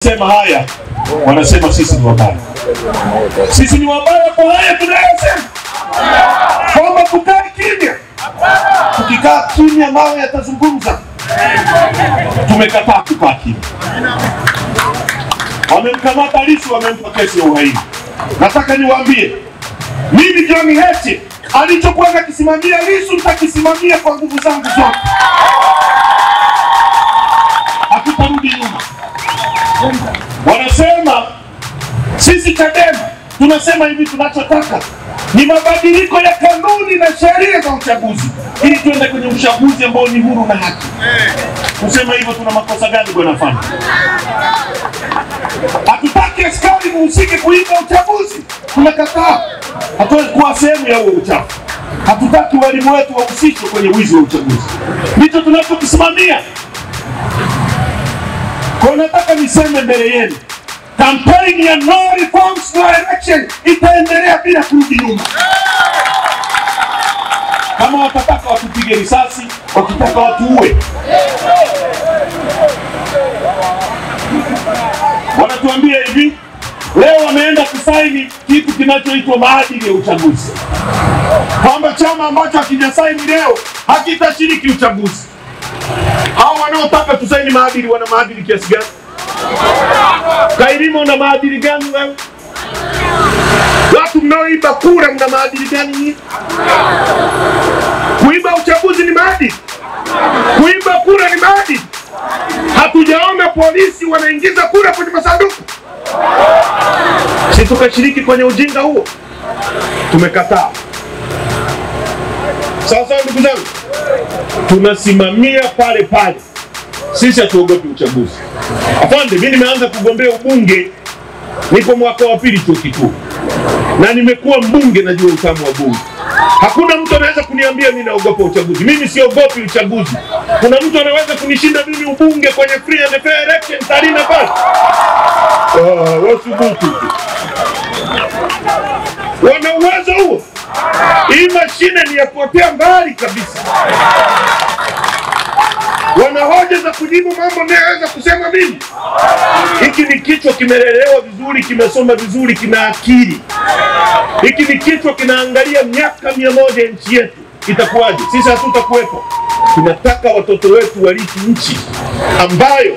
Tukiyasema haya wanasema sisi ni wabaya. Sisi ni wabaya kwa haya tunayosema. Kwamba tukae kimya. Tukikaa kimya mawe yatazungumza. Tumekataa kukaa kimya. Wamemkamata Lissu, wamempa kesi ya uhaini. Nataka niwaambie, mimi John Heche alichokuwa nakisimamia Lissu nitakisimamia kwa nguvu zangu zote. Hatutarudi nyuma. Wanasema sisi Chadema tunasema hivi, tunachotaka ni mabadiliko ya kanuni na sheria za uchaguzi ili tuende kwenye uchaguzi ambao ni huru na haki. Kusema hivyo tuna makosa gani bwana Fani? Hatutaki askari muhusike kuiba uchaguzi. Tunakataa. Hatuwezi kuwa sehemu ya huo uchafu. Hatutaki walimu wetu wahusishwe kwenye wizi wa uchaguzi. Ndicho tunachokisimamia. Kwa nataka niseme mbele yenu, kampeni ya no reforms no election itaendelea bila kurudi nyuma. Kama watataka watupige risasi, wakitaka watuue. Wanatuambia hivi, leo wameenda kusaini kitu kinachoitwa maadili ya uchaguzi. Kwamba chama ambacho hakijasaini leo hakitashiriki uchaguzi. Hao wanaotaka tusaini maadili wana maadili kiasi gani? Kairimo una maadili gani wewe? Watu mnaoiba kura mna maadili gani nyinyi? Kuiba uchaguzi ni maadili? Kuiba kura ni maadili? Hatujaona polisi wanaingiza kura kwenye masanduku. Si tukashiriki kwenye ujinga huo? Tumekataa. Sasa ndugu zangu, tunasimamia pale pale. Sisi hatuogopi uchaguzi. Afande, mimi nimeanza kugombea ubunge niko mwaka wa pili chuo kikuu. Na nimekuwa mbunge, najua utamu wa bunge. Hakuna mtu anaweza kuniambia mimi naogopa uchaguzi. Mimi siogopi uchaguzi. Kuna mtu anaweza kunishinda mimi ubunge kwenye free and fair election Tarina pale? Wasubutu. Wana uwezo huo? Hii mashine ni ya kuotea mbali kabisa. Wana hoja za kujibu mambo ninayoweza kusema mimi. Hiki ni kichwa kimelelewa vizuri, kimesoma vizuri, kina akili. Hiki ni kichwa kinaangalia miaka 100 nchi yetu itakuwaje. Sisi hatutakuwepo. Tunataka watoto wetu warithi nchi ambayo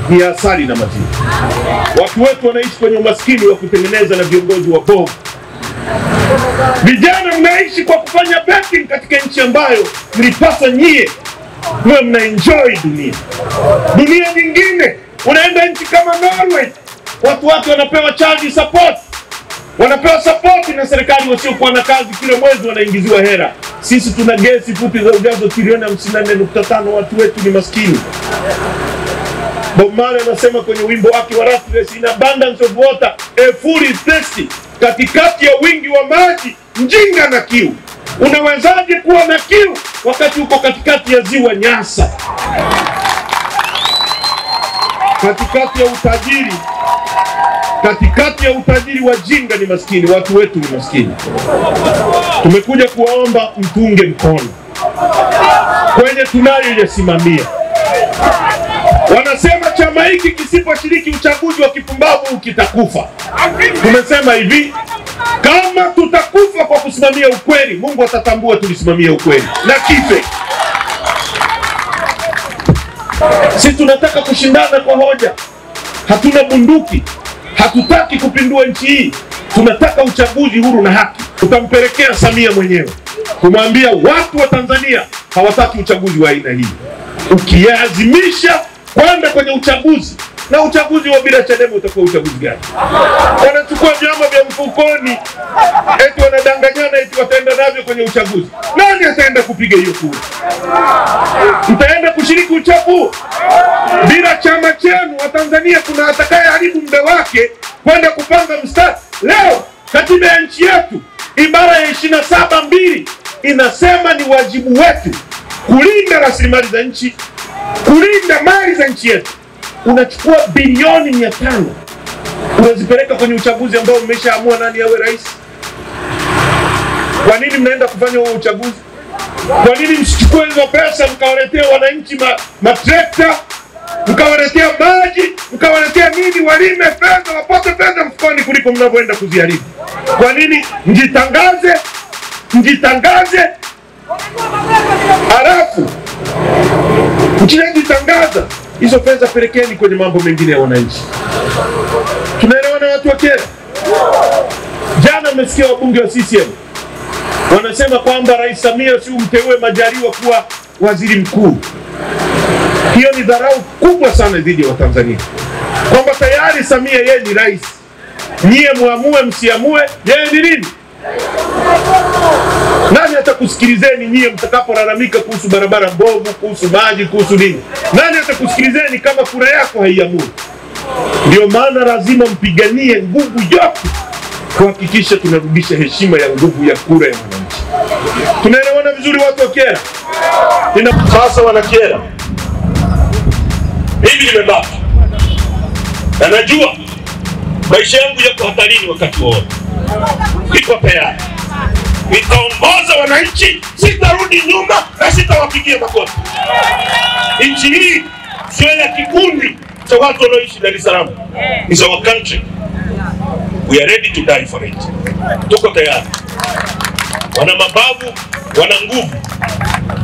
ni asali na maziwa. Watu wetu wanaishi kwenye umaskini wa kutengeneza na viongozi wabovu. Vijana mnaishi kwa kufanya betting katika nchi ambayo mlipasa nyie mwe mna enjoy dunia. Dunia nyingine, unaenda nchi kama Norway, watu wake wanapewa child support. Wanapewa support na serikali, wasiokuwa na kazi kila mwezi wanaingiziwa hela. Sisi tuna gesi fupi za ujazo trilioni 54.5, watu wetu ni maskini. Bob Marley anasema kwenye wimbo wake wa Ruthless, in abundance of water, a fool is thirsty. Katikati ya wingi wa maji, mjinga na kiu. Unawezaje kuwa na kiu wakati uko katikati ya ziwa Nyasa? Katikati ya utajiri, katikati ya utajiri wajinga ni maskini, watu wetu ni maskini. Tumekuja kuwaomba mtunge mkono kwenye tunayoyasimamia. Wanasema chama hiki kisiposhiriki uchaguzi wa kipumbavu kitakufa. Tumesema hivi, kama tutakufa kwa kusimamia ukweli, Mungu atatambua tulisimamia ukweli na kife. Sisi tunataka kushindana kwa hoja. Hatuna bunduki. Hatutaki kupindua nchi hii. Tunataka uchaguzi huru na haki. Tutampelekea Samia mwenyewe kumwambia watu wa Tanzania hawataki uchaguzi wa aina hii. Ukiazimisha kwenda kwenye uchaguzi, na uchaguzi wa bila Chadema utakuwa uchaguzi gani? Wanachukua vyama vya mfukoni eti wanadanganyana eti wataenda navyo kwenye uchaguzi. Nani ataenda kupiga hiyo kura? Mtaenda kushiriki uchaguzi bila chama chenu? Wa Tanzania kuna atakayeharibu muda wake kwenda kupanga mstari? Leo katiba ya nchi yetu ibara ya 27(2) inasema ni wajibu wetu kulinda rasilimali za nchi, kulinda mali za nchi yetu. Unachukua bilioni 500 unazipeleka kwenye uchaguzi ambao mmeshaamua nani awe rais. Kwa nini mnaenda kufanya huo uchaguzi? Kwa nini msichukue hizo pesa mkawaletea wananchi matrekta, mkawaletea maji, mkawaletea nini, walime fedha, wapate fedha mfukoni kuliko mnavyoenda kuziharibu. Kwa nini? Mjitangaze, mjitangaze, halafu mkishajitangaza hizo fedha pelekeni kwenye mambo mengine ya wananchi. Tunaelewana watu wa Kyela? Jana mmesikia wabunge wa CCM wanasema kwamba Rais Samia si umteue Majaliwa kuwa waziri mkuu. Hiyo ni dharau kubwa sana dhidi ya Watanzania, kwamba tayari Samia yeye ni rais, nyie muamue msiamue, yeye ni nini? Nani atakusikilizeni nyie mtakapolalamika kuhusu barabara mbovu, kuhusu maji, kuhusu nini? Nani atakusikilizeni kama kura yako haiamui? Ndio maana lazima mpiganie nguvu yote kuhakikisha tunarudisha heshima ya nguvu ya kura ya mwananchi. Tunaelewana vizuri watu wa Kyela? Sasa wana Kyela, hivi nimebaki na najua maisha yangu yako hatarini wakati wowote. Niko tayari, nitaongoza wananchi, sitarudi nyuma na sitawapigia makofi. Nchi hii sio ya kikundi cha watu wanaoishi Dar es Salaam. It's our country. We are ready to die for it. Tuko tayari. Wana mabavu, wana nguvu,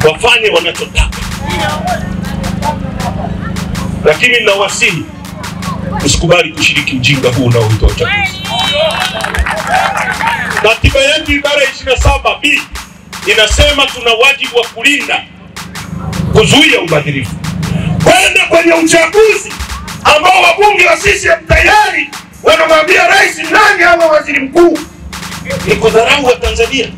wafanye wanachotaka. Lakini nawasihi msikubali kushiriki ujinga huu unaoitwa uchaguzi. Katiba yetu ibara 27B inasema tuna wajibu wa kulinda, kuzuia ubadhirifu. Kwenda kwenye uchaguzi ambao wabunge wa CCM tayari wanamwambia rais nani ama waziri mkuu, ni kudharau wa Tanzania.